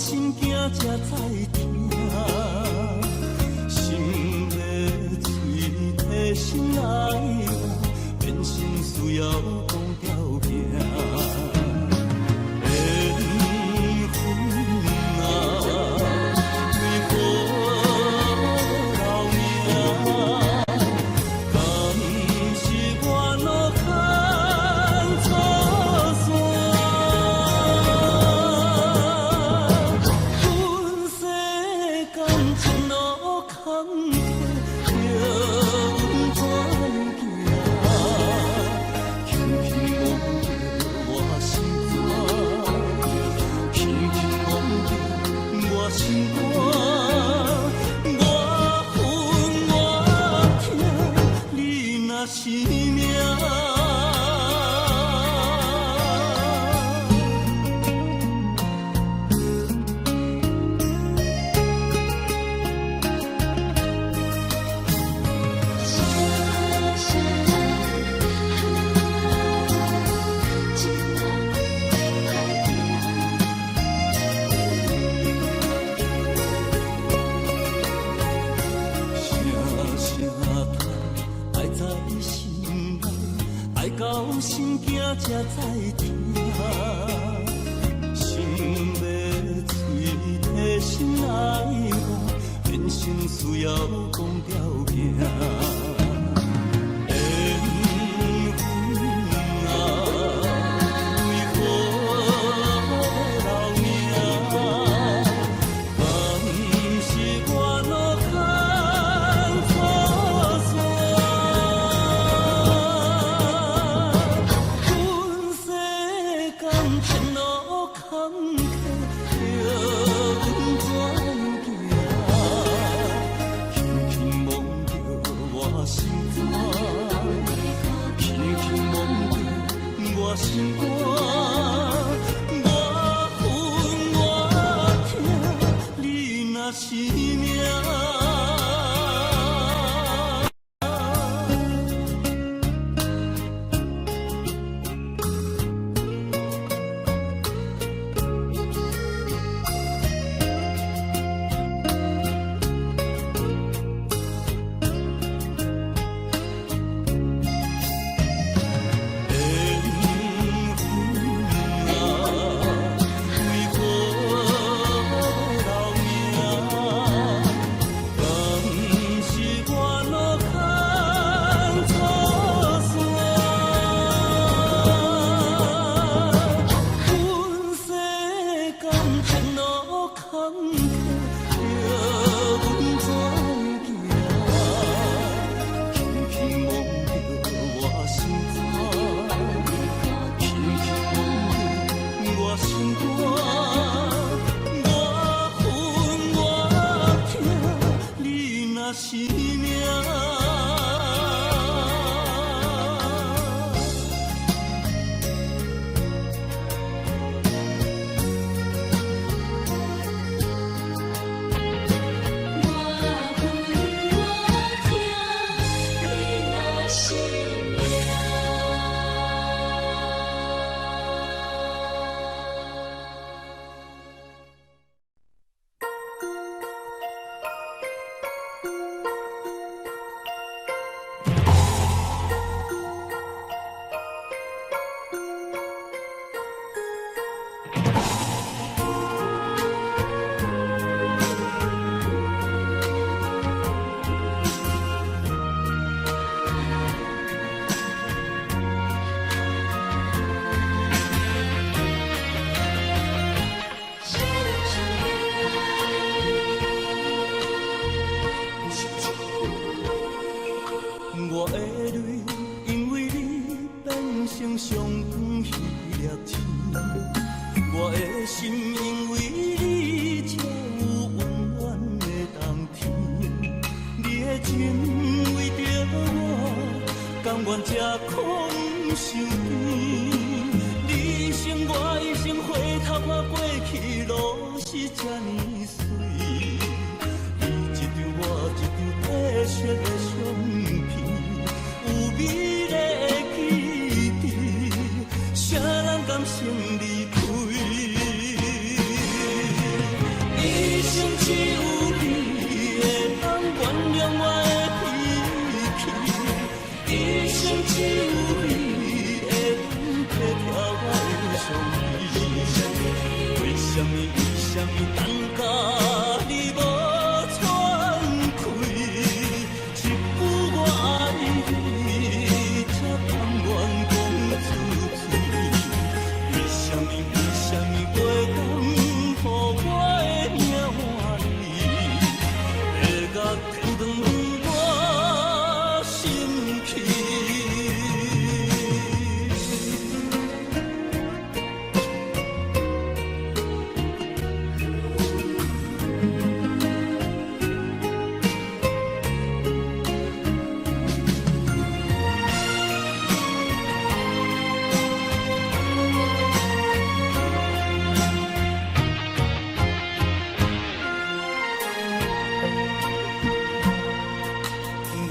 心驚才知疼。心欲喙提心愛我，變成需要講條件。緣分啊，為何留名？敢是我路牽錯線？阮世間前路坎坷，叫阮怎行？輕輕摸著我心肝，輕輕摸著我心肝。我恨我疼，你若是命。声声啊，这摆歹听。声声叹，爱在心內，愛到心驚才知疼。心欲喙提心愛我，變成需要講條件。緣分啊，為何留名？敢是我路牽錯線？阮世間前路坎坷，叫阮怎行？輕輕摸著我心肝，輕輕摸著我心肝。我恨我疼，你若是命。緣分啊，為何留名？敢是我路牽錯線？阮世間前路坎坷，叫阮怎行？輕輕摸著我心肝，輕輕摸著我心肝。我恨我疼，你若是命。我恨我疼，你若是命。我的淚因為你變成上懸彼粒星，我的心因為你才有溫暖的冬天。你的情為著我，甘願吃苦受甜。你一生我一生，回頭看過去，攏是這呢媠。你一張我一張褪色的相片，有美麗的記憶，誰人甘心離開？一生只有你會當體貼我的傷悲。為什麼？為什麼等甲你無喘氣？一句我愛你，才甘願講出嘴。為什麼？為什麼袂當予我的命換你？會甲天長我心去。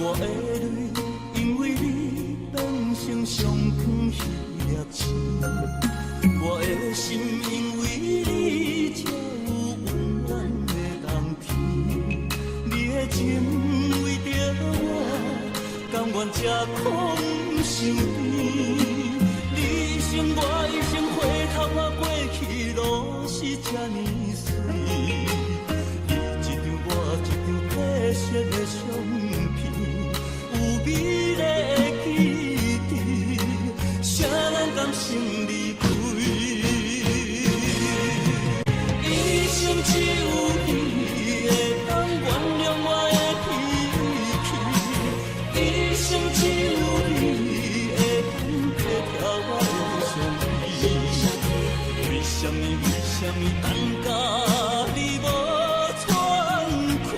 我的淚因為你變成上光彼粒星，我的心因為你才有溫暖的冬天。你的情為著我，甘願吃苦受甜。你一生我一生，回頭看過去，攏是這呢媠。你一張我一張褪色的相片，有美麗的記憶，誰人甘心離開？一生只有你會當原諒我的脾氣，一生只有你會當體貼我的傷悲。為什麼？為什麼等甲你無喘氣？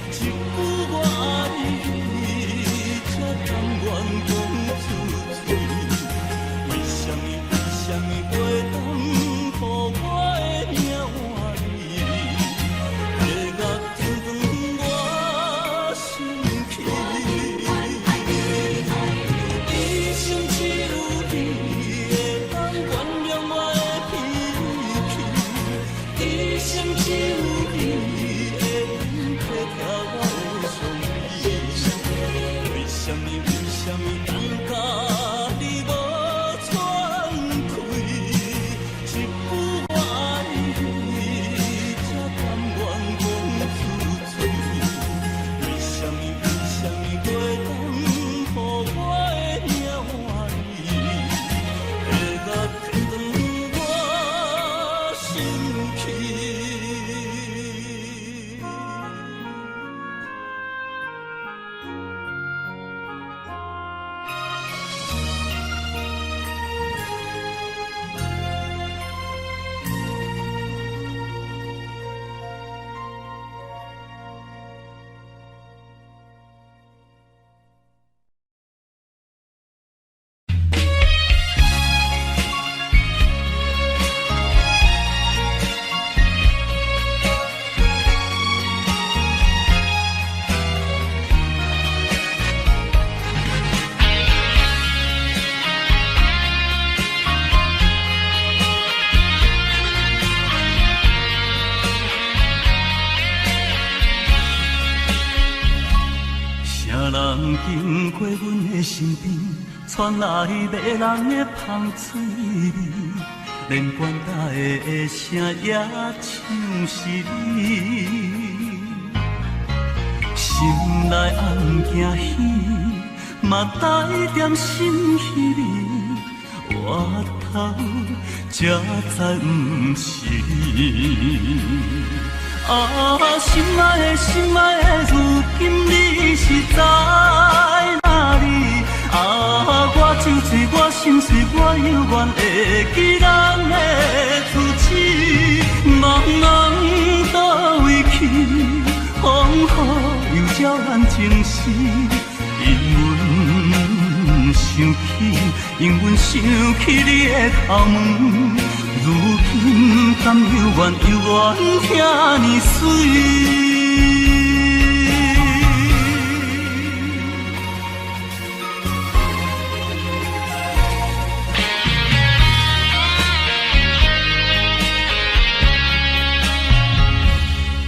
一句我愛你，才甘願講出嘴。為什麼？為什麼袂當予我的命換你？會甲天長我心去。一生只有你會當原諒我的脾氣，一生只有你會當體貼我的傷悲。為什麼？為什麼等甲你無喘氣？一句我愛你，才甘願講出嘴。為什麼？為什麼袂當予我的命換你？會甲天長我心去。啥人經過阮的身邊，傳來迷人的芳水味，連棺材的聲也像是你。心內暗驚喜，嘛帶點心稀微，回頭才知毋是你。啊，心愛的，心愛的，如今你是在哪裡？啊，我酒醉，我心碎，我猶原會記咱的初次。茫茫倒位去，風雨又照咱情絲。因阮想起，因阮想起你的頭毛。如今敢猶原猶原遐爾媠？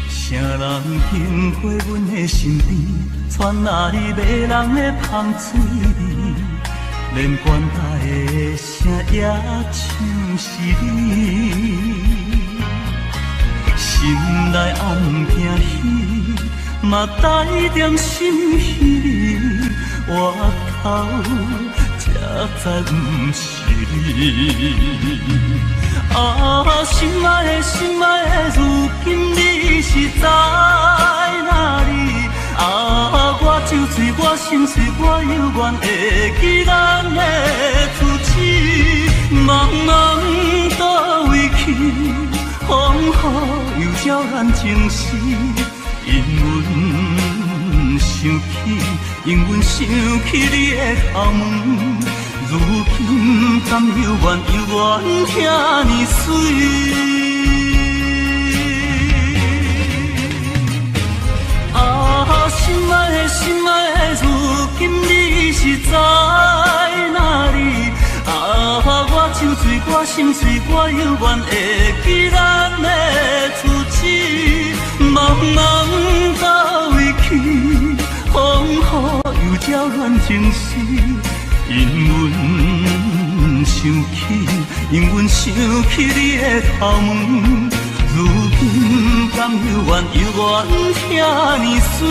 啥人經過阮的身邊，传来迷人的香水味，连棺材的声也像是你。心内暗惊喜，嘛带点心虚，回头才知毋是你。啊，心爱的心爱的，如今你是在哪里？啊，我酒醉，我心碎，我犹原会记咱的初次。茫茫佗位去，风雨又照咱情丝。因阮想起，因阮想起你的头毛，如今敢犹原犹原遐呢媠。啊，心爱的心爱的，如今你是在哪里？啊，我酒醉，我心碎，我犹原会记咱的初次。茫茫佗位去，风雨又照咱情丝。因阮想起，因阮想起你的头毛，如今敢犹原犹原遐呢媠。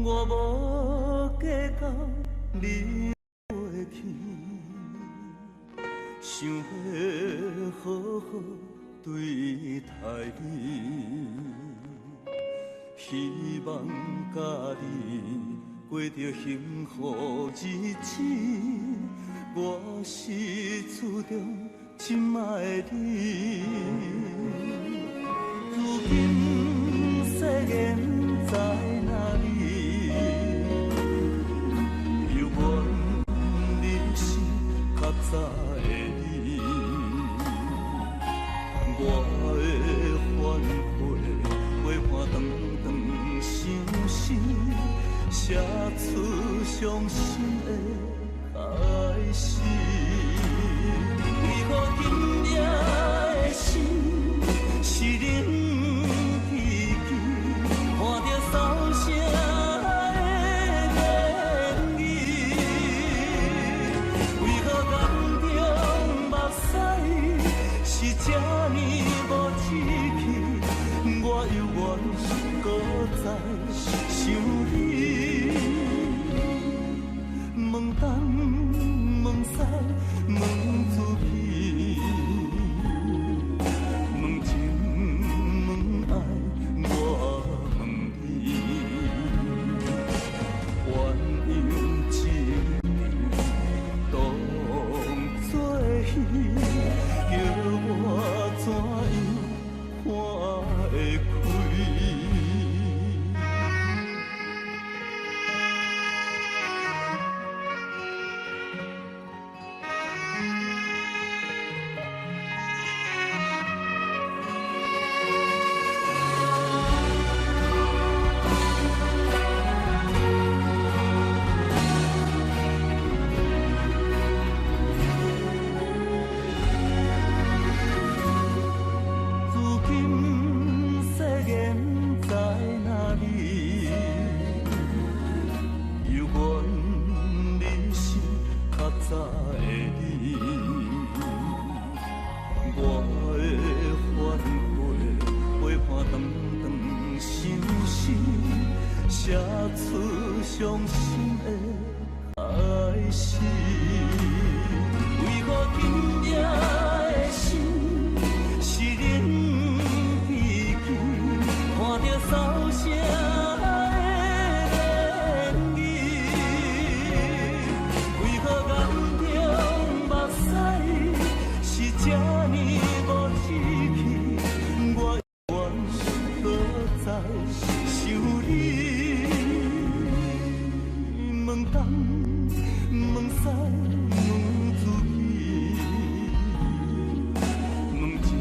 我无计较你过去，想欲好好对待你，希望佮你过著幸福日子。我是注定这摆的你，如今誓言在哪里？犹原你是较早的你，我的反悔陪伴长长相思，写出伤心的开始。为何今夜的心是冷吱吱，看著梢声的言语？为何眼中目屎是这呢无志气？我犹原搁再想你，问东问西问自己，问情问爱我问你，鸳鸯一场当作戏，叫我怎样看会开？如今誓言在哪里？犹原你是较早的你，我的反悔陪伴长长相思，写出伤心的开始。为何今夜的心是冷吱吱，看著梢声的言语？知問自己，問情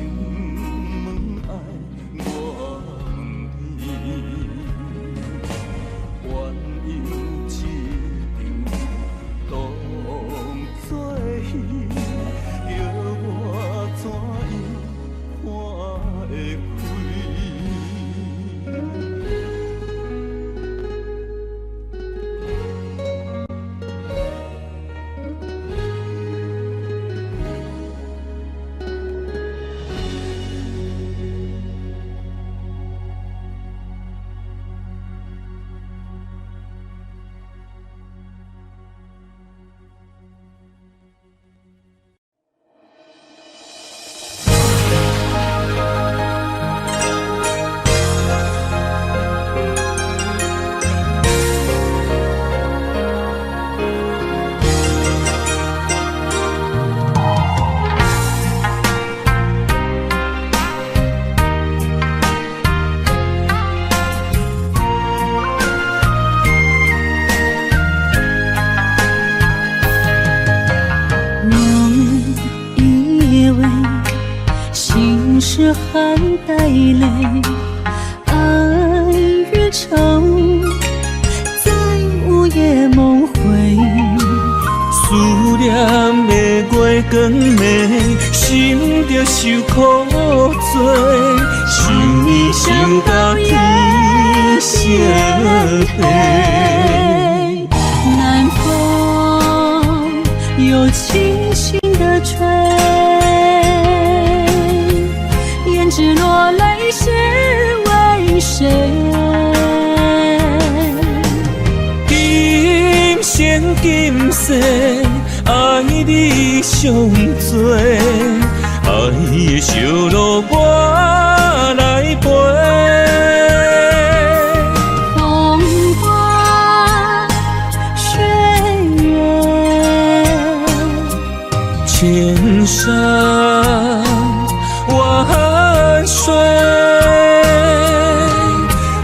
問愛我問天，鸳鸯一場當作戲，叫我怎樣看會開？夢以為心事含帶淚，愛與愁在午夜夢回。思念的月光暝，心著受苦罪，想你想到天色黑。南風又輕輕地吹，胭脂落淚是為誰？今生今世愛你上濟，愛的燒爐我來陪。風花雪月，千山萬水，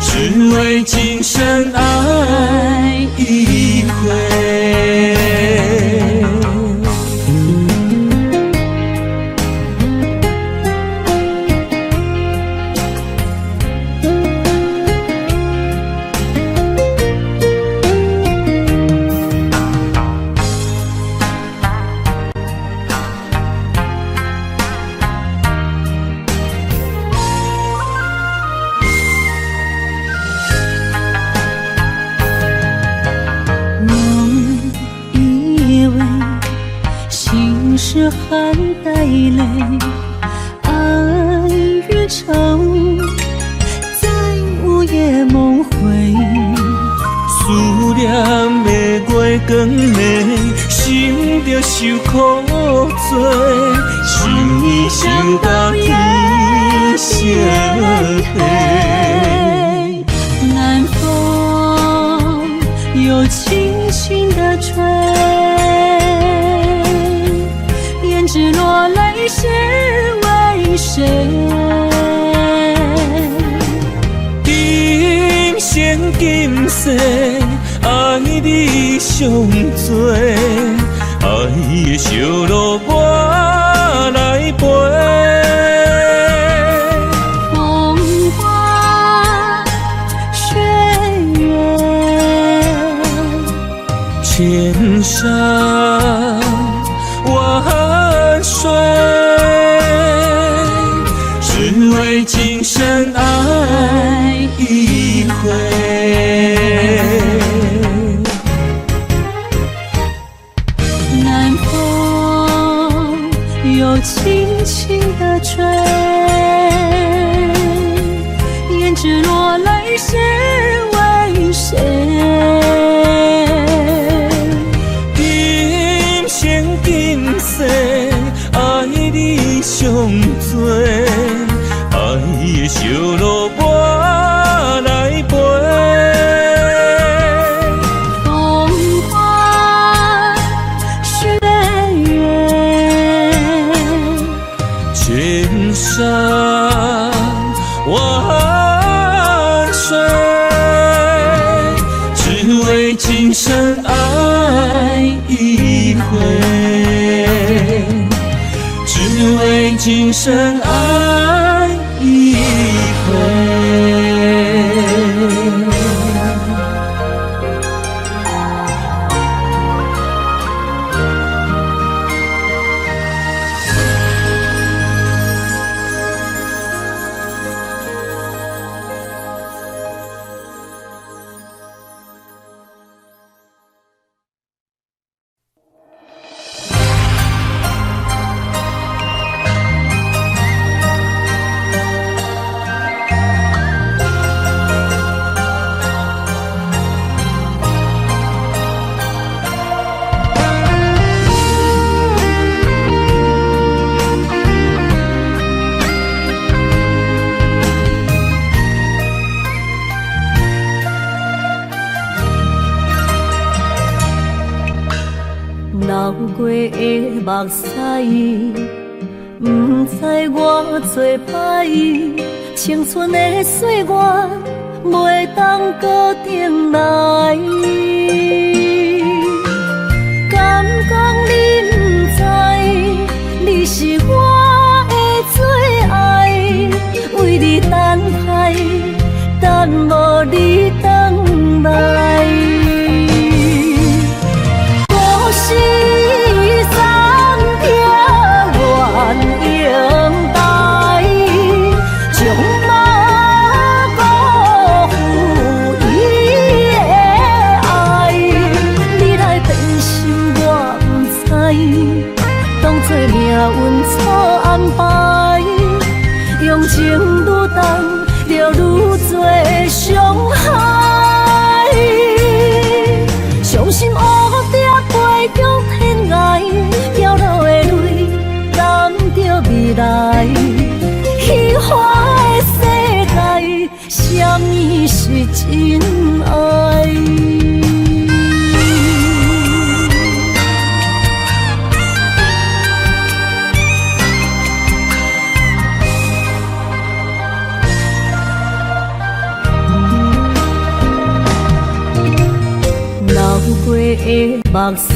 只為今生愛一回。夢以為心事含帶淚，愛與愁在午夜夢回。思念的月光暝，心著受苦罪，想你想到天色黑。南風又輕輕地吹，胭脂落淚是為誰？今生今世愛你上濟，愛的燒爐我來陪。風花雪月，千山萬水，只為今生愛一回。南風又輕輕地吹，胭脂落淚是為誰？今生今世愛你上濟，愛的燒爐我來陪。風花雪月，千山萬水，只為今生愛一回。回，只為今生愛一回。流過的目屎，毋知我做歹，青春的歲月袂當閣轉來。敢講你毋知，你是我的最愛，為你等待，等無你轉來。故事三疊鸳鸯台，終嘛辜負伊的愛。你來變心我毋知，當作命運錯安排，用情愈重，就愈濟傷害。傷心烏蝶飛向天涯，飄落的淚染著未來。虛幻的世界，啥物是真愛？流過的目屎，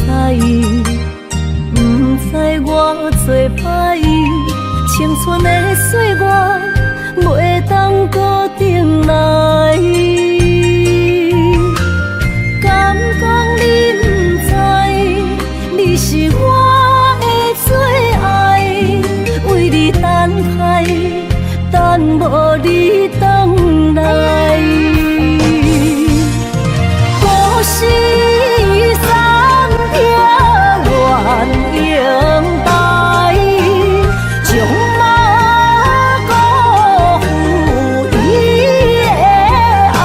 毋知我做歹，青春的歲月袂當閣轉來。敢講你毋知，你是我的最愛，為你等待，等無你轉來。故事三疊鸳鸯台，終嘛辜負伊的愛。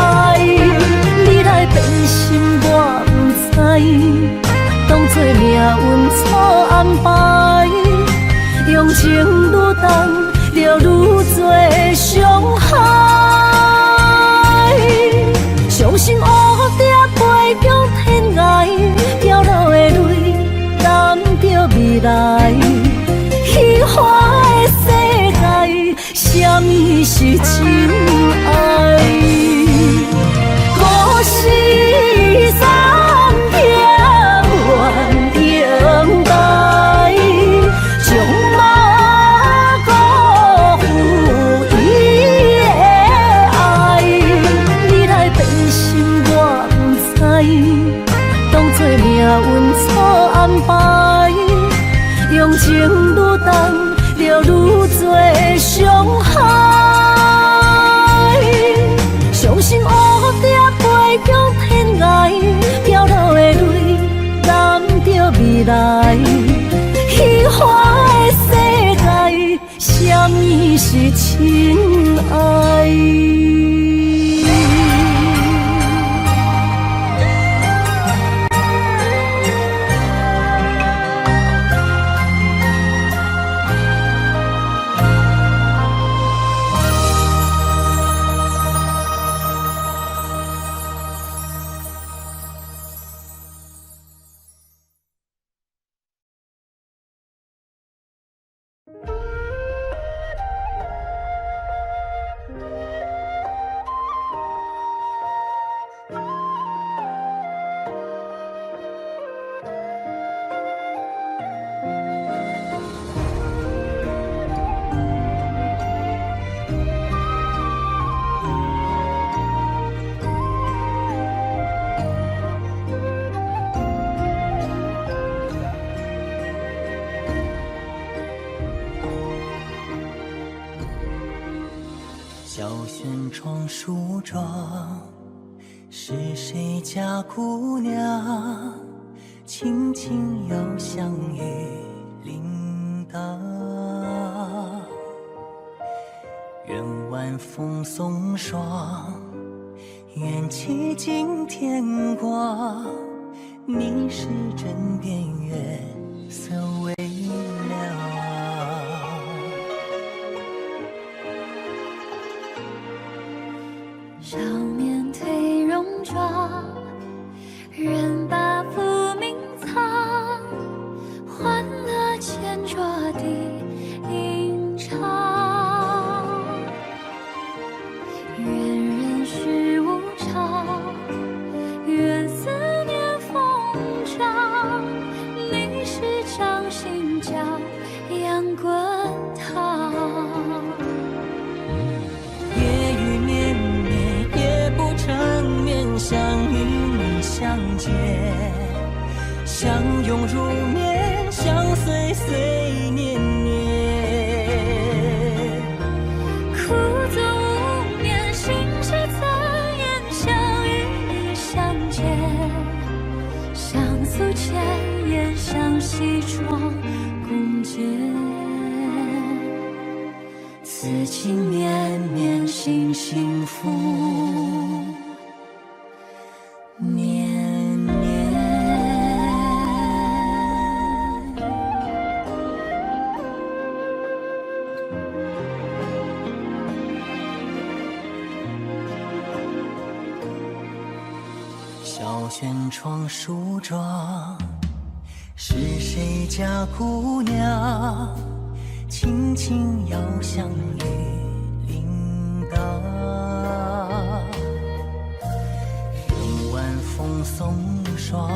你來變心我毋知，當作命運錯安排，用情愈重，就愈濟傷害。傷心烏蝶飛向天涯，飄落的淚染著未來。虛幻的世界，啥物是真愛？故事三疊鸳鸯台，終嘛辜負伊的愛。你來變心我毋知，當作命運錯安排，用情愈重，就愈濟傷害。傷心烏蝶飛向天涯，飄落的淚染著未來。虛幻的世界，啥物是真愛？萱窗梳妆，是誰家姑娘？輕輕搖響玉鈴鐺。願晚風送爽，願祈盡天光。你是枕邊月色微涼。少年褪戎裝，願把浮名藏，歡樂淺酌低吟唱。願人世無常，願思念瘋長。你是掌心驕陽滾燙。夜雨綿綿，夜不成眠，想與你相見，相擁入眠，相隨碎年年。苦坐無眠，心事怎言？想與你相見，相訴千言，相惜窗共枕。此情綿綿，心幸福年年。小軒窗梳妝，是誰家姑娘？輕輕搖響玉鈴鐺。願晚風送爽，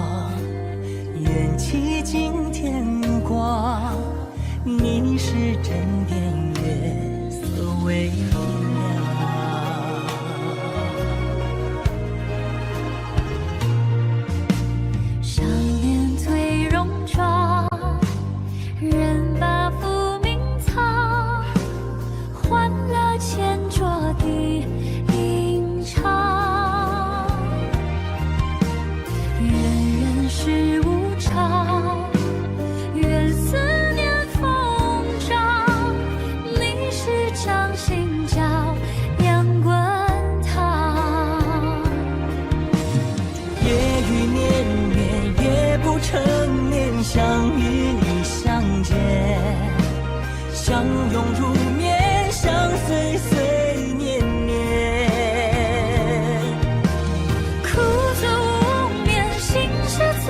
願祈盡天光。你是枕邊月色微涼。少年褪戎裝，願把浮名藏，歡樂淺酌低吟唱。願人世無常，願思念瘋長。你是掌心驕陽滾燙。夜雨綿綿，夜不成眠，想與你相見，相擁入眠，相隨碎年年。苦坐無眠，心事怎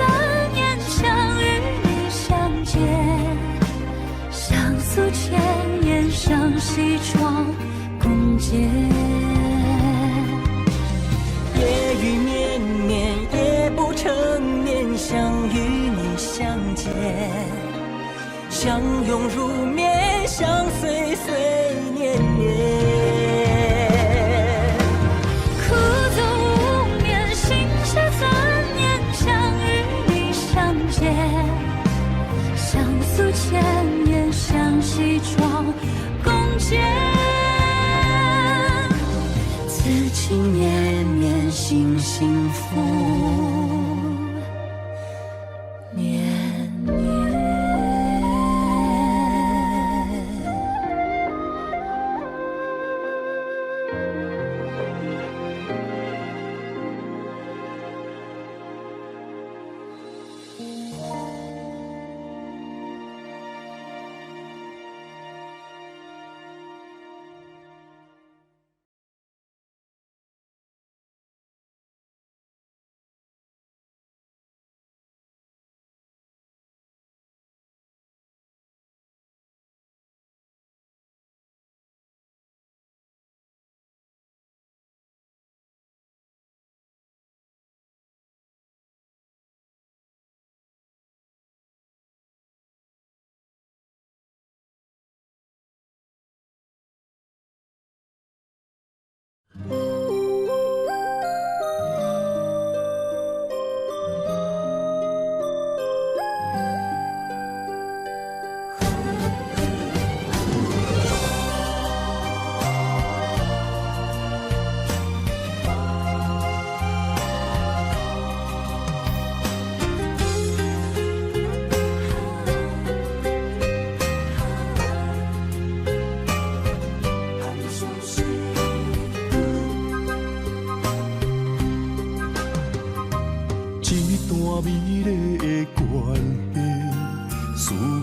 言？想與你相見，相訴千言，相惜窗共枕。夜雨綿綿，夜不成眠，想與你相見，相擁入眠，相隨碎年年。苦坐無眠，心事怎言？想與你相見，相訴千言，相惜窗共枕。此情綿綿，心幸福年年。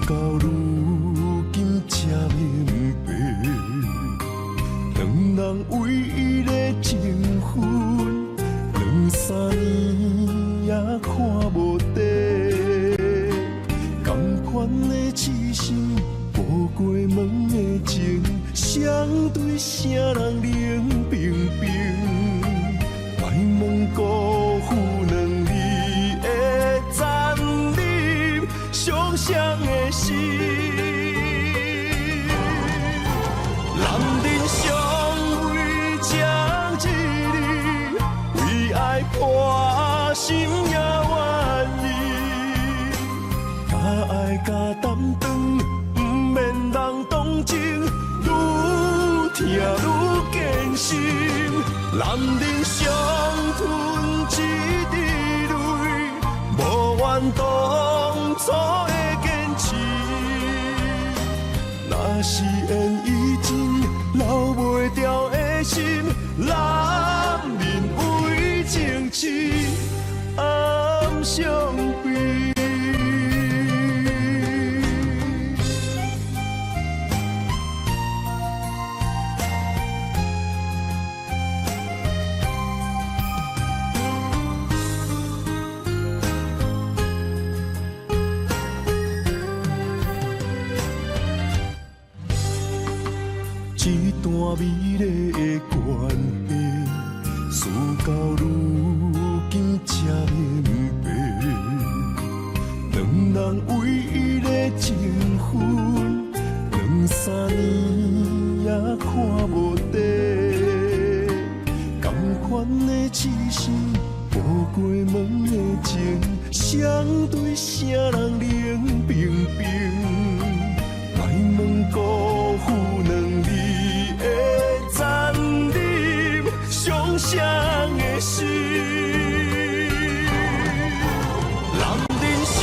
到如今才明白，兩人唯一的情分，兩三年也看無底。仝款的痴心，無過問的情，誰對誰人冷冰冰？莫問辜負兩字的殘忍，傷誰的心。男人上為情一字，為愛破心也願意。敢愛敢擔當，毋免人同情，愈疼愈堅心。男人上吞一滴淚，無怨當初的堅持。若是緣已盡，留袂牢的心，男人為情痴，暗傷悲。這段美麗的關係，事到如今才明白，兩人唯一的情分，兩三年也看無底。仝款的痴心，無過問的情，誰對誰人冷冰冰？莫問辜負兩字的殘忍，傷誰的心。男人上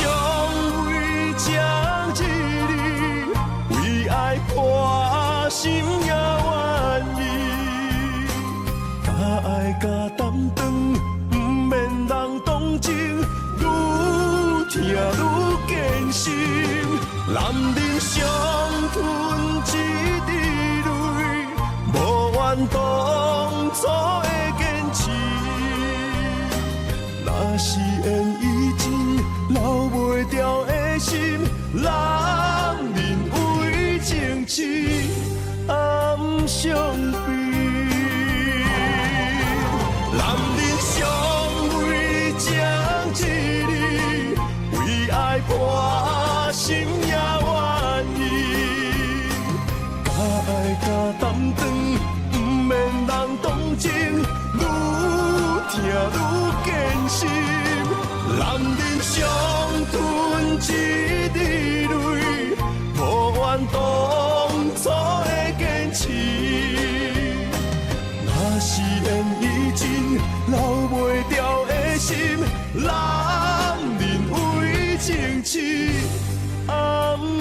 為情一字，為愛破心也願意。敢愛敢擔當，毋免人同情，愈疼愈堅心。男人上吞一滴淚，無怨當初的堅持。若是緣已盡，留袂牢的心，男人為情痴，暗傷悲。男人上為情一字，為愛破心也願意。敢愛敢擔當，毋免人同情，愈疼愈堅心。男人上吞一滴淚，無怨當初的堅持。若是緣已盡，留袂牢的心，男人為情痴，暗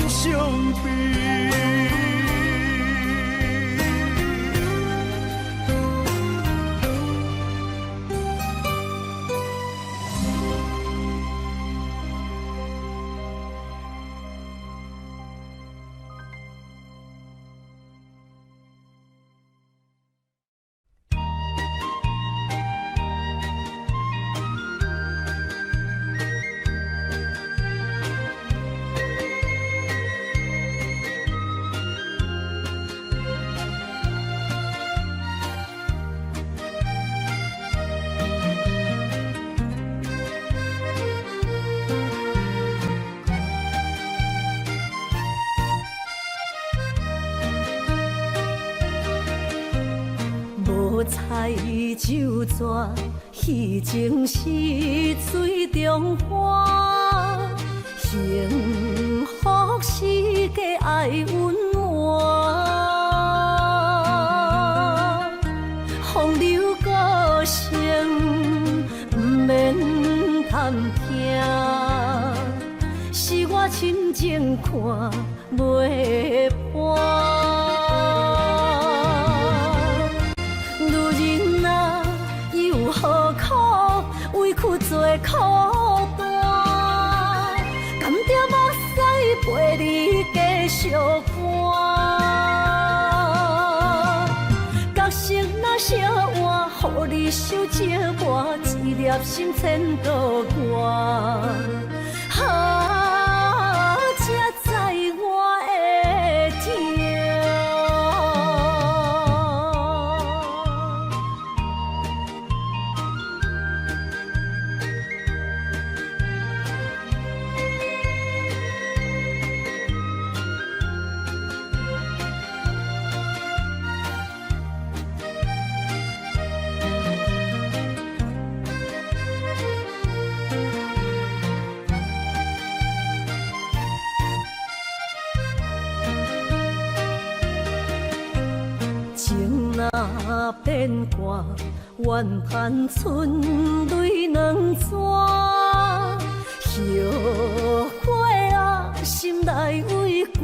傷悲。無彩酒逝，彼情是水中花。幸福是假愛隱瞞，風流過程毋免探聽，是我深情看袂破。女人啊，又何苦委屈做苦单？甘著目屎陪你續伴。角色若相換，予你受折磨，一粒心千度寒。啊，才知我的疼。情若變卦，怨嘆春淚兩逝。後悔啊，心內畏寒，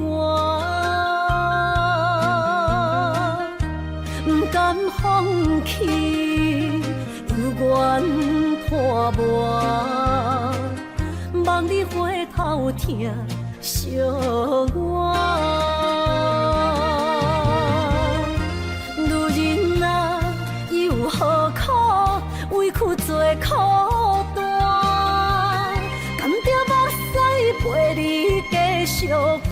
不甘放棄，猶原拖磨，望你回頭疼惜我。女人啊，又何苦委屈做苦單？甘著目屎陪你繼續搬。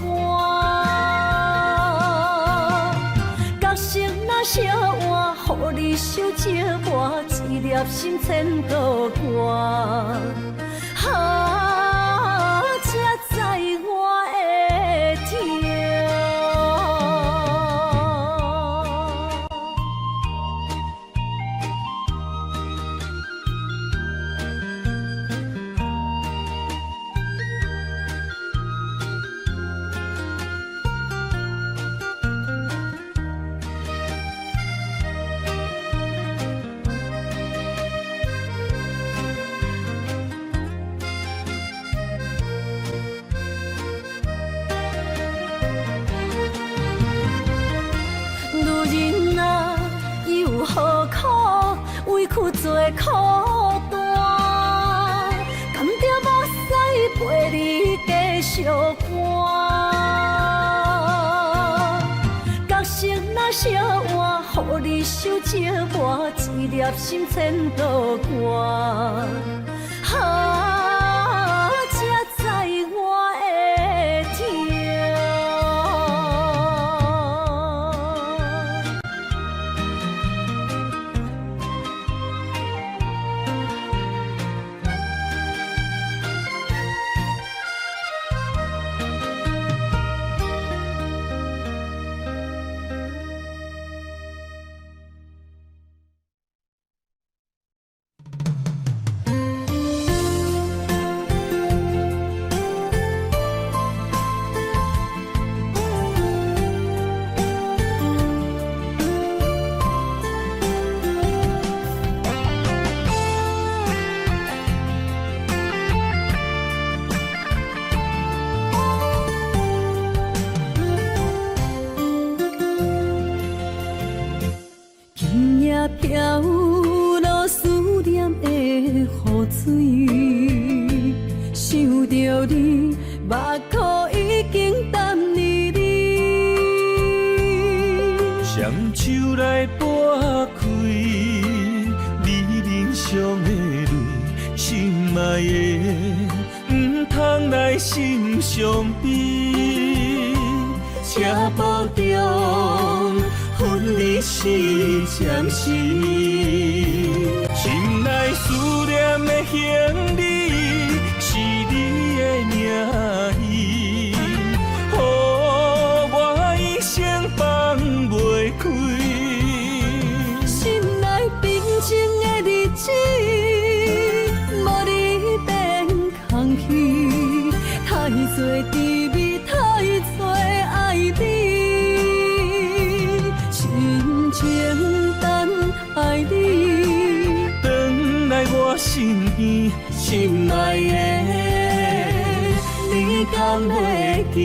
角色若相換，予你受折磨，一粒心千度寒。啊，才知我的疼。女人啊，又何苦委屈做苦單？甘著目屎陪你繼續搬。角色若相換，予你受折磨，一粒心千度寒。啊，才知我的疼。今夜飄落思念的雨水，想著你，目眶已經澹膩膩。雙手來撥開你臉上的淚，心愛的，毋通來心傷悲。車步中分離是暫時，心內思念的行李是你的名字，予我一生放袂開。心內平靜的日子，無你變空虛，太濟甜蜜，太濟愛你，深情等待你，轉來我身邊，心愛的，你敢會記？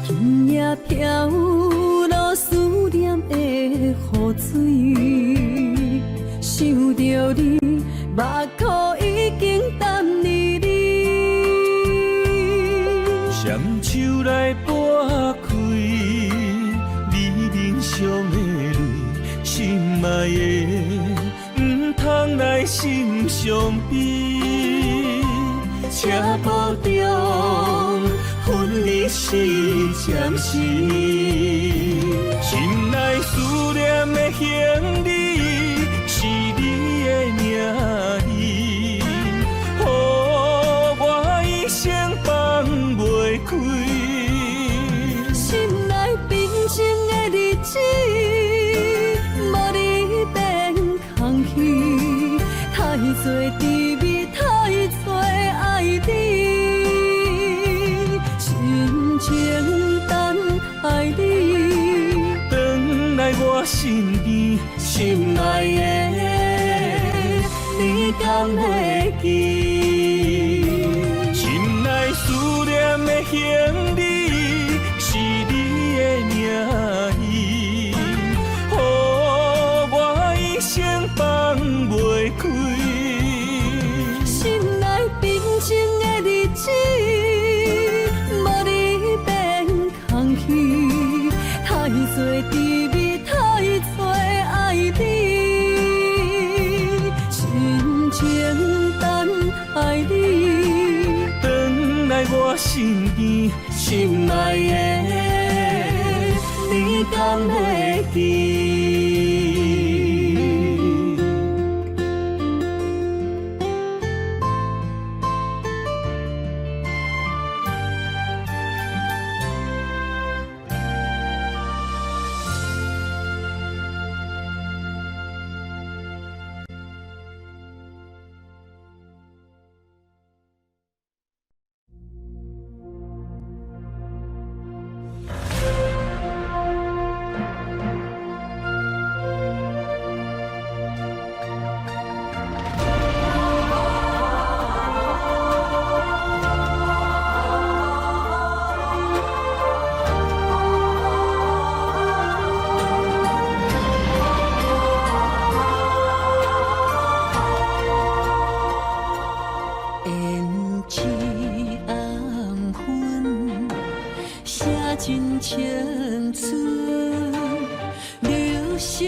今夜飄落思念的雨水，想著你，目箍已經淡離離。雙手來撥開你面上的淚，心愛的，毋通來心傷悲。車步中分離是暫時，心內思念的行李是你的名字，予我一生放袂開。心內平靜的日子，無你變空虛，太濟甜蜜，太濟愛你，深情等待你，轉來我身邊，心愛的，你敢會記？心內思念的行李是你的名字，予我一生放袂開。心內平靜的日子，無你變空虛，太濟甜蜜，太濟愛你，深情等待你，轉來我身邊，心愛的，你敢會記？胭脂紅粉寫真青春，流逝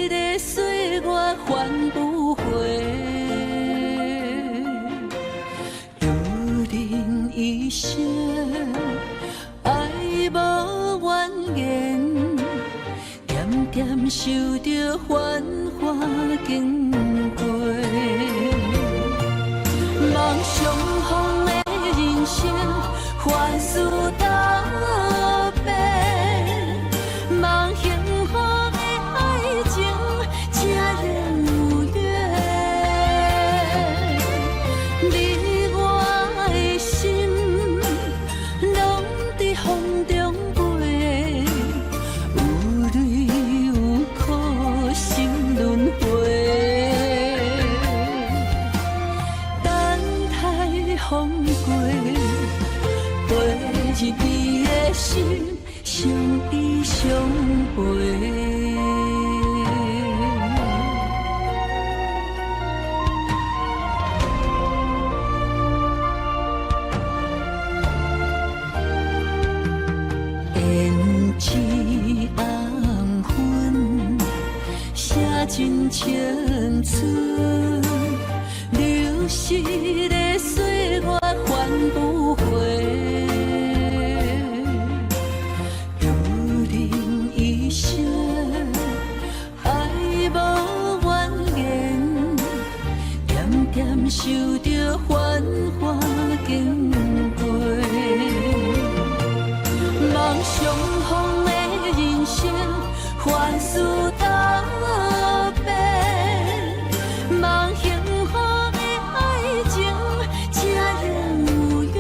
的歲月還不回。女人一生愛無怨言，點點受著繁華經過。望相逢的人生，凡事都變。望幸福的愛情，才能有緣。你我的心，攏佇風中飛，有淚有苦，心輪迴。等待風過，飛入你的心，相依相陪。胭脂紅粉寫真青春，流逝的歲月還不回。女人一生愛無怨言，點點受著繁華經過。望相逢的人生，凡事都變。望幸福的愛情，才能有緣。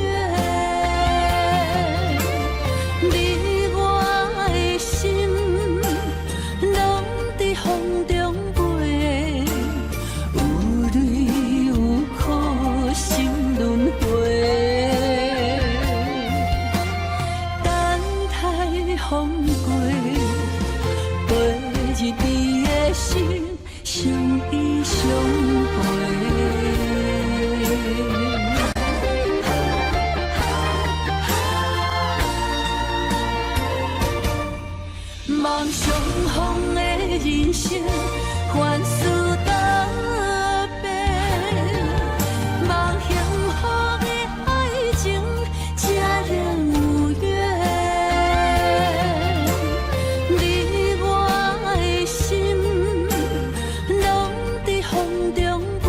望相逢的人生，凡事多變，望幸福的愛情才能有緣。你我的心，攏佇風中飛，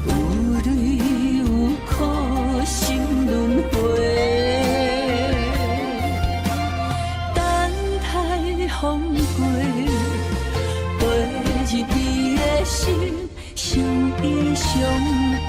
有淚有苦心輪迴。等待風過，飛入你的心，相依相陪。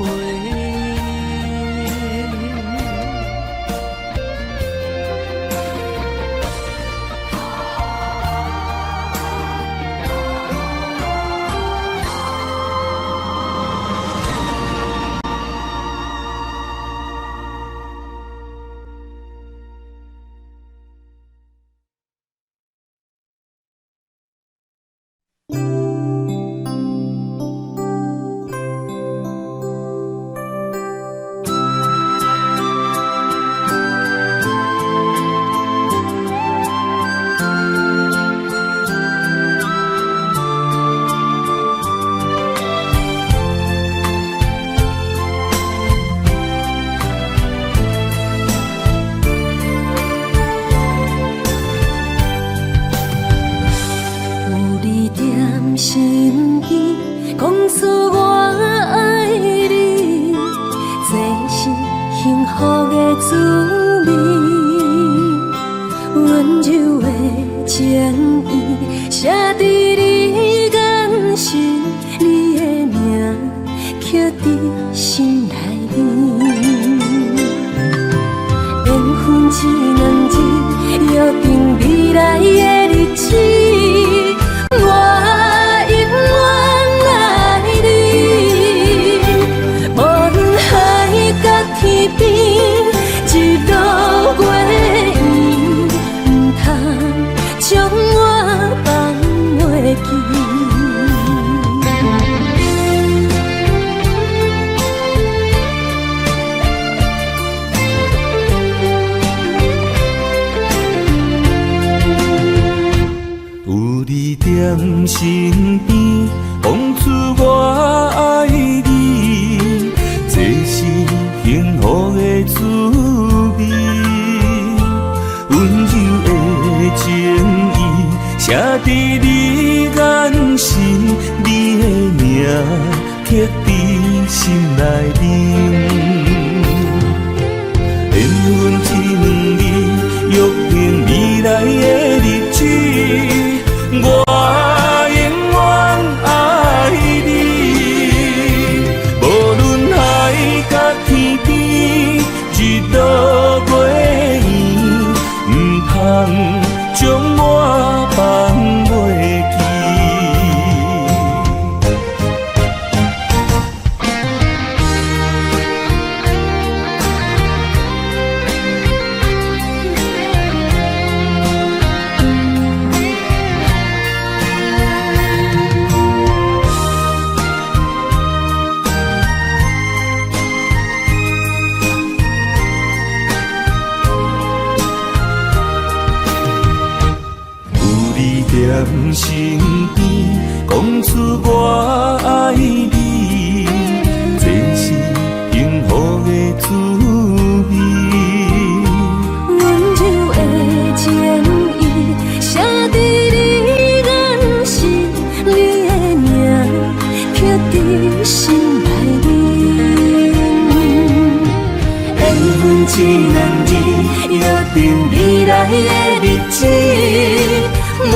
有你踮身邊，講出我愛你，這是幸福的滋味。溫柔的情意，寫佇你眼神，你的名刻佇心內面。緣分這兩字，約定未來的日子。我永遠愛你，無論海角天邊，日落月圓，毋通將我放袂記。有你踮身邊，講出我愛你，這是幸福的滋味。溫柔的情意，寫佇你眼神，你的名刻佇心內面。緣分這兩字，約定未來的日子，我永遠愛你。無論海角天邊，日落月圓，毋通將我放袂記。有你踮身邊，講出我愛你，這是幸福的滋味。溫柔的情意，寫佇你眼神，你的名刻佇心內面。緣分這兩字，約定未來的日子，我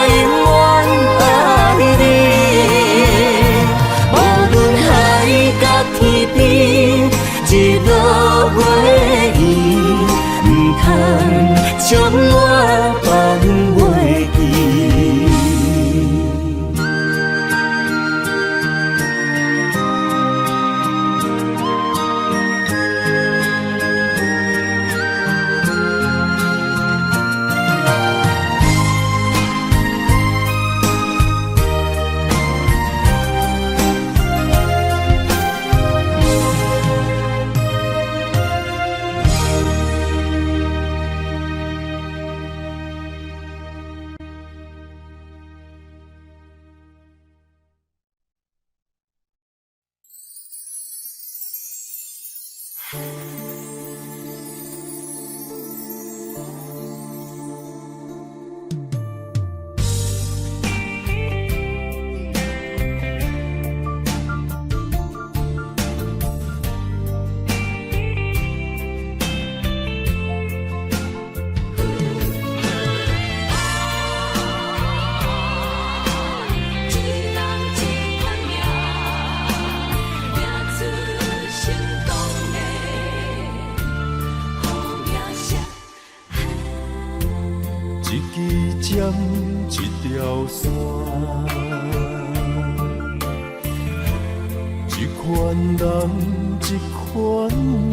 永遠愛你。無論海角天邊，日落月圓，毋通將我放袂記。一支針，一條線，一款人，一款命。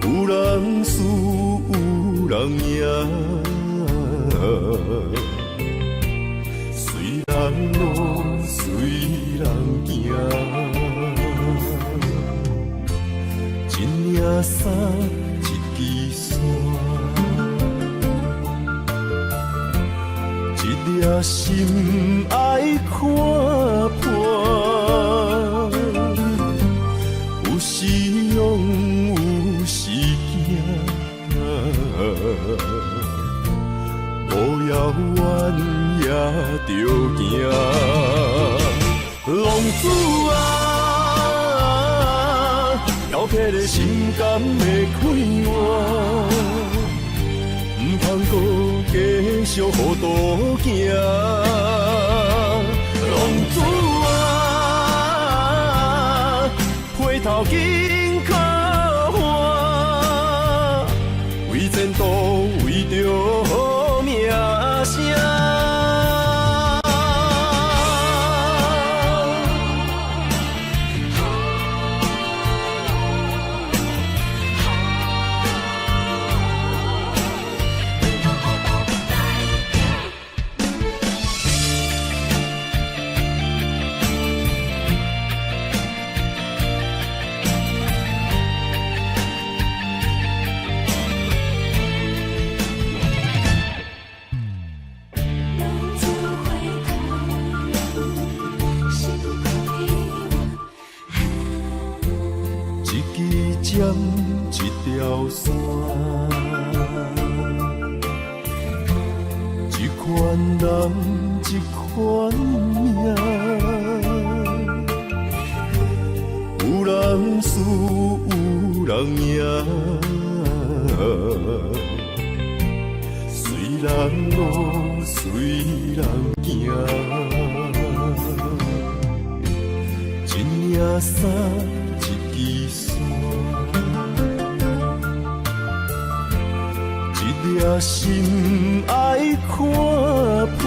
有人輸，有人贏，隨人路，隨人行。一領衫，一支線，一粒心愛看破。有時勇，有時驚，無遙遠也著行。浪子啊，飄泊的心敢會快活？毋通閣繼續糊塗行。浪子啊，回頭緊靠岸，為前途，為著好名聲。浪子回頭，心快活。一支針，一條線，一款人，一款命。有人輸，有人贏，隨人路，隨人行。一領衫，一支線，一粒心愛看破。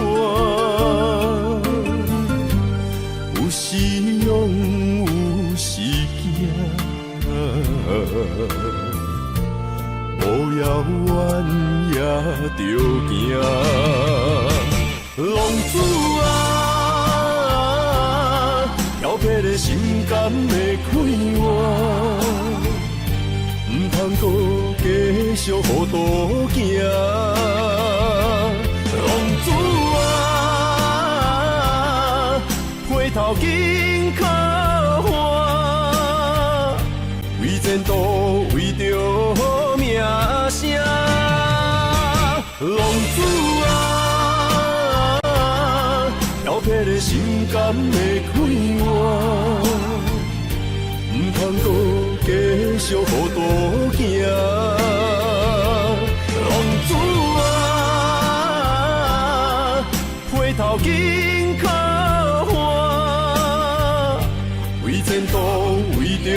有時勇，有時驚，無遙遠也著行。浪子啊，飄泊的心敢會快活？毋通閣繼續糊塗行。浪子啊，回頭緊靠岸，為前途，為著好名聲。浪子啊，飄泊的心敢會快活？毋通閣繼續糊塗行。浪子啊，回頭緊靠岸，為前途，為著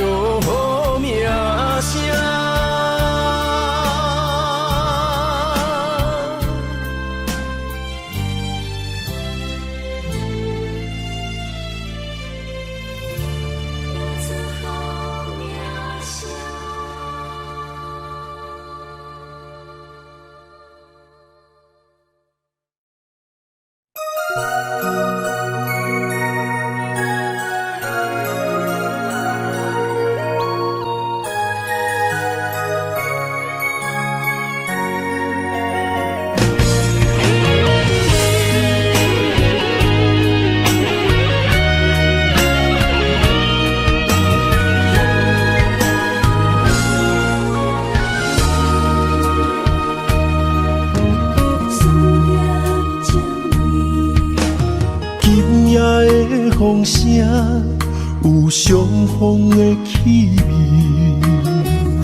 好名聲。浪子好名聲。思念情泪。今夜的風聲有傷風的氣味，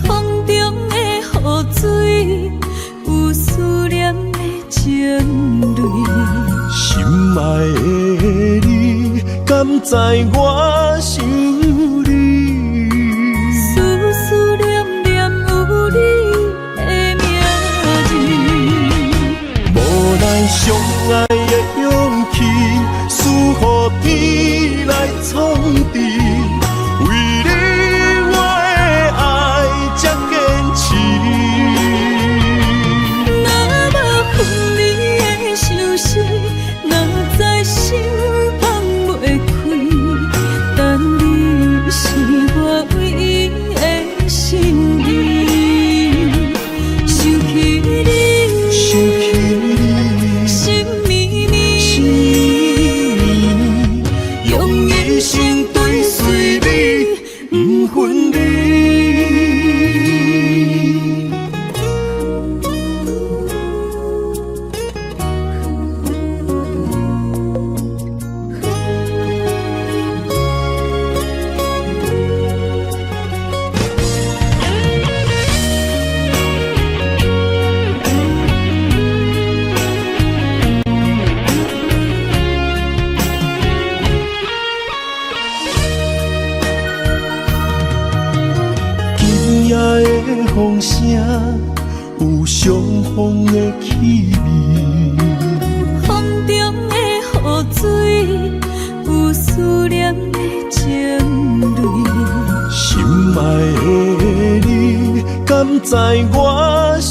風中的雨水有思念的情淚。心愛的你，敢知我想你？思思念念有你的名。夜的風聲，有傷風的氣味。風中的雨水，有思念的情淚。心愛的你，敢知我想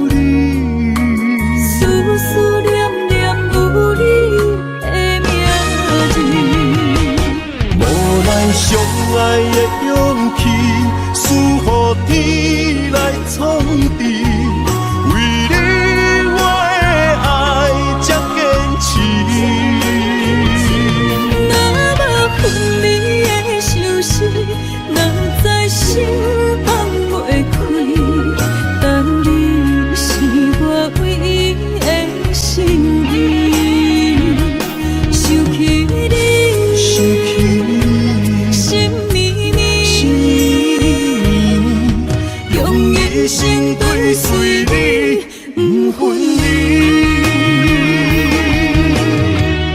你？思思念念有你的名字。無奈相愛的勇氣，輸予天來創治。為你我的愛這堅持。若無分離的相思，哪知心放袂開。但你是我唯一的心意。想起你，想起你，心绵绵，心绵绵，用一生追隨你，不分離。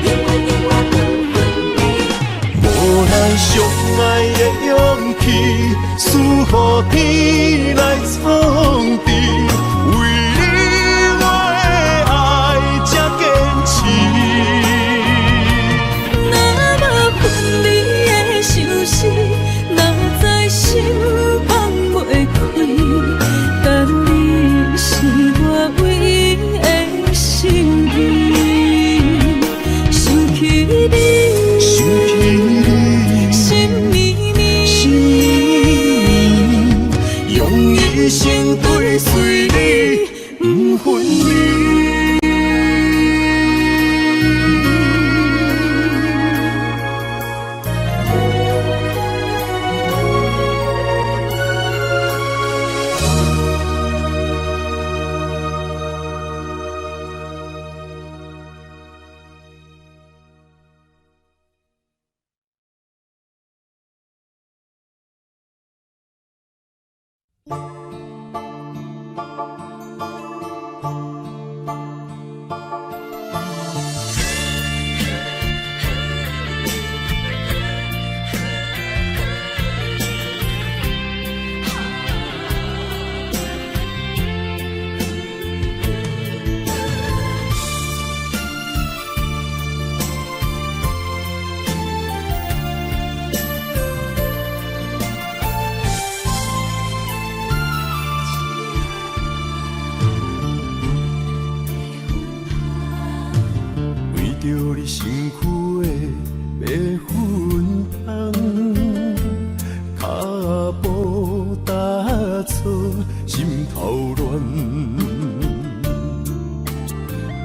永遠永遠不分離。無奈相愛的勇氣，輸予天來創治。為你我的愛這堅持。若無分離的相思，哪知心放袂開。但你是我唯一的心意。想起你，想起你，心绵绵，心绵绵，用一生追隨你，不分離。為著你身軀的白粉香，跤步踏錯，心頭亂。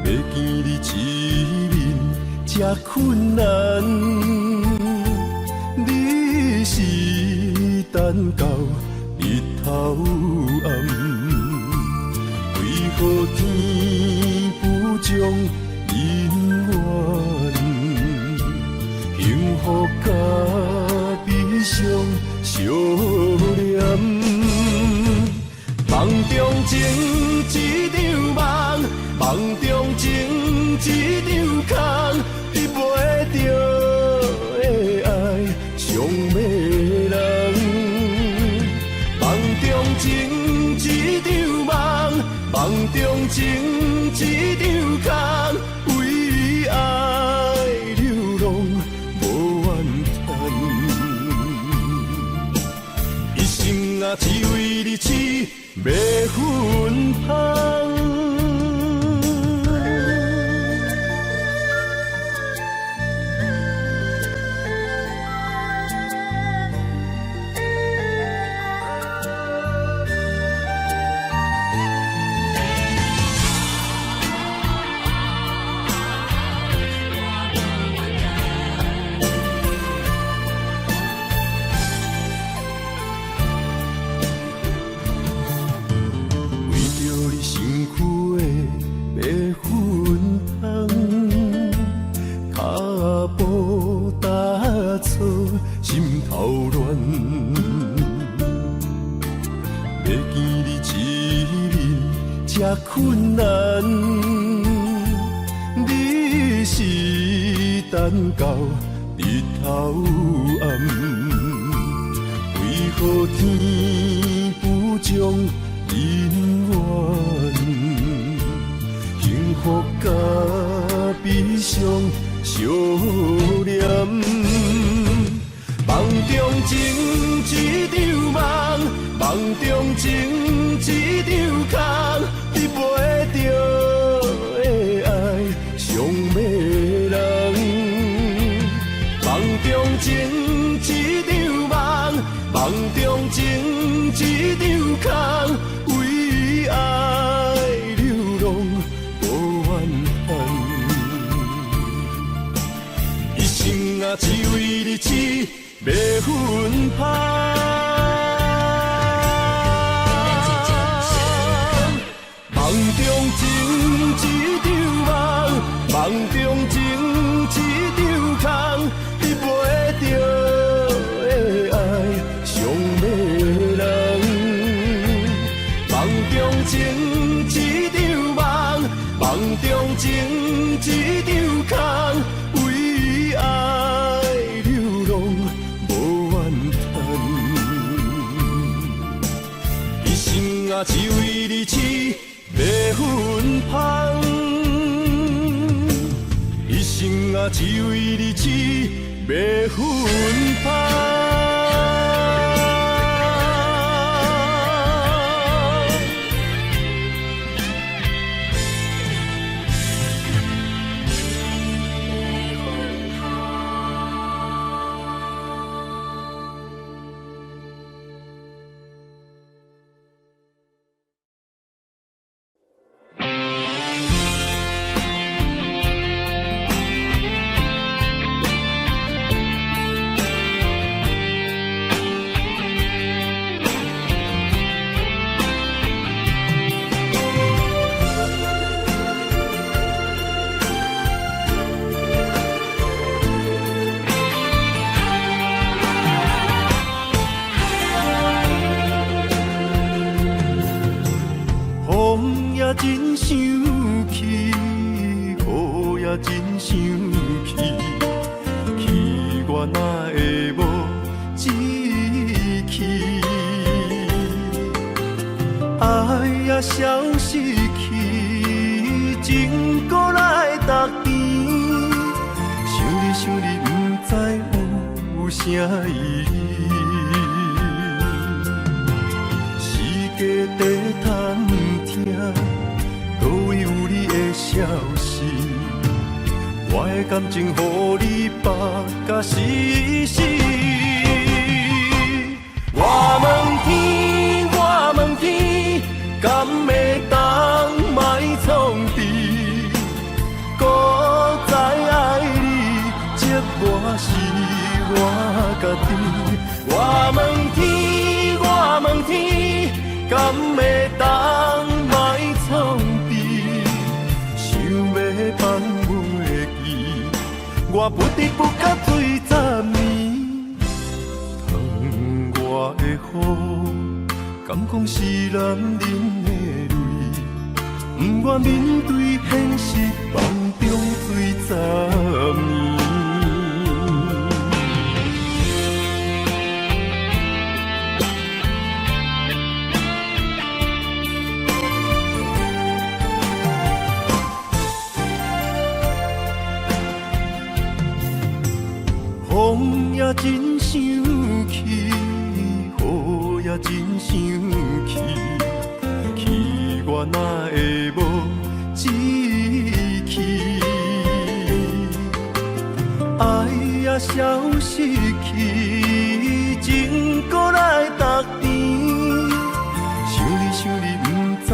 欲見你一面這困難，你是等到日頭暗，為何天不將姻緣？幸福佮悲傷相連。夢中情一場夢，夢中情一場空，得袂著的愛傷迷人。夢中情一場夢，夢中情一場空，為愛流浪無怨嘆。一生啊，只為你痴迷芬芳。為著你身軀的白粉香，跤步踏錯，心頭亂。欲見你一面這困難，你是等到日頭暗，為何天不種姻緣，幸福佮悲傷相連。夢中情一場夢，夢中情一場空，得袂著的愛傷迷人。夢中情一場夢，夢中情一場空，為愛流浪無怨嘆。一生啊，只為你痴迷芬芳。夢中情一場夢，夢中情一場空，得袂著的愛傷迷人。夢中情一場夢，夢中情一場空，為愛流浪無怨嘆。一生啊，只為你痴迷芬芳。一生啊，只為你痴迷芬芳。風也真生氣，雨也真生氣，氣我哪會無志氣？愛也消失去，情閣來逐甜。想你想你，毋知有啥意義。世界在探聽，佗位有你的消息？我的感情予你縛甲死死。我問天，我問天，敢會當莫創治？閣再愛你，折磨是我家己。我問天，我問天，敢會當莫創治？想欲放袂記，我不知不覺醉十暝。窗外的雨，敢講是男人的淚？不願面對現實，夢中醉十暝。風也真生氣，雨也真生氣，氣我哪會無志氣？愛也消失去，情閣來逐甜。想你想你，毋知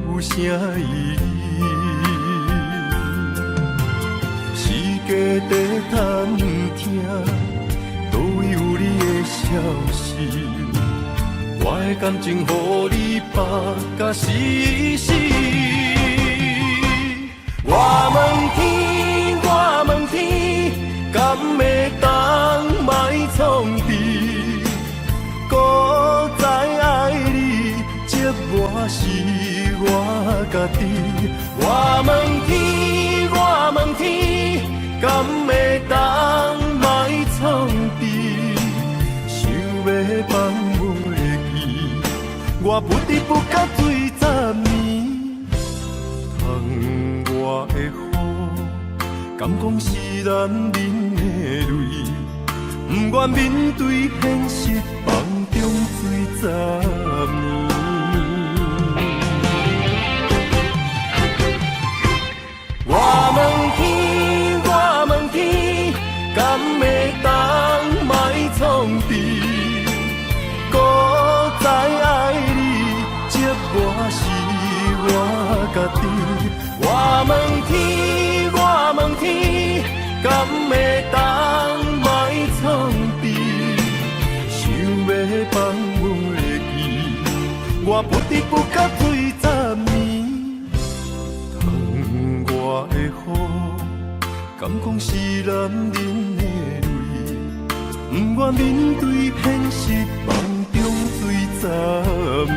有啥意義。世界在探聽，佗位有你的消息？我的感情予你縛甲死死。我問天，我問天，敢會當莫創治？閣再愛你，折磨是我家己。我問天，我問天，敢會當莫創治？想欲放袂記，我不知不覺醉十暝。窗外的雨，敢講是男人的淚？不願面對現實，夢中醉十暝。我問天，我問天，敢會當莫創治？搁再愛你，折磨是我家己。我問天，我問天，敢會當莫創治？想欲放袂記，我不知不覺醉十暝。窗外的雨，敢講是男人的淚？不願面對現實，夢中醉十暝。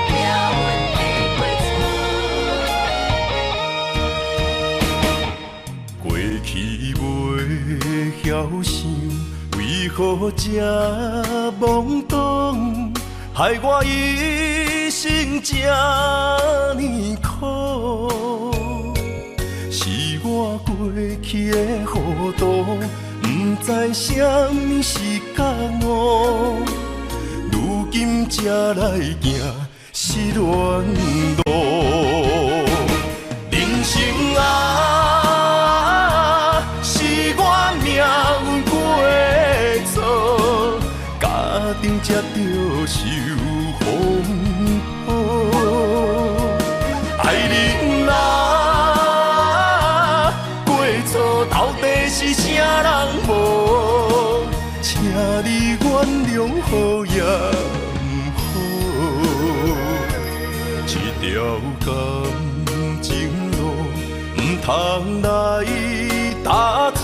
命運的過錯。過去袂曉想，為何這懵懂？害我一生這呢苦。是我過去的糊塗，不知啥物是覺悟，如今才來行失戀路。人生啊，是我命運過錯，家庭才著受風雨。愛人啊，過錯到底是啥人無？請你原諒好也毋好，這條感情路毋通來踏錯，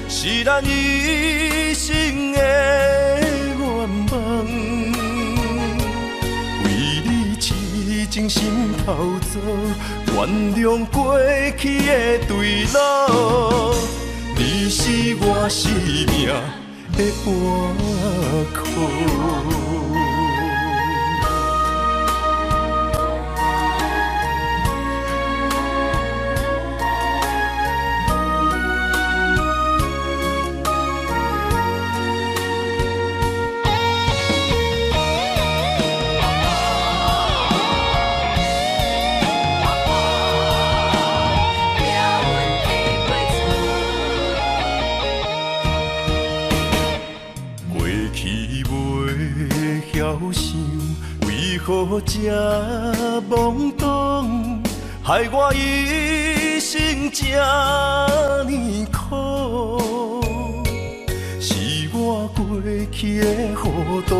是咱一生的願望。為你癡情心頭做，原諒過去的墜落，你是我生命的倚靠。命運的過錯。過去袂曉想，為何這懵懂？害我一生這呢苦。是我過去的糊塗，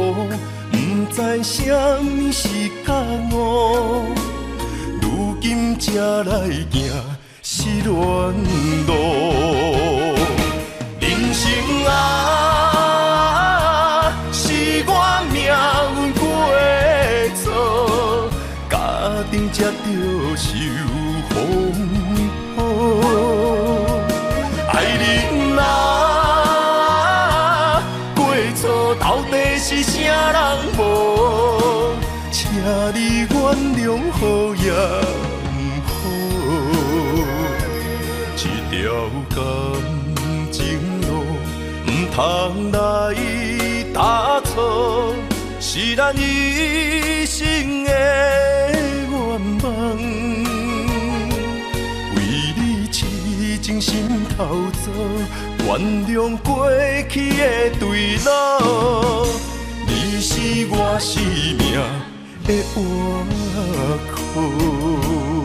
不知啥物是覺悟，如今才來行失戀路。人生啊，是我命運過錯，家庭才著受風雨。愛人啊，過錯到底是啥人無？請你原諒好也毋好，這條感情路毋通來踏錯，是咱一生的願望。為你癡情情心頭做，原諒過去的墜落。你是我生命的倚靠。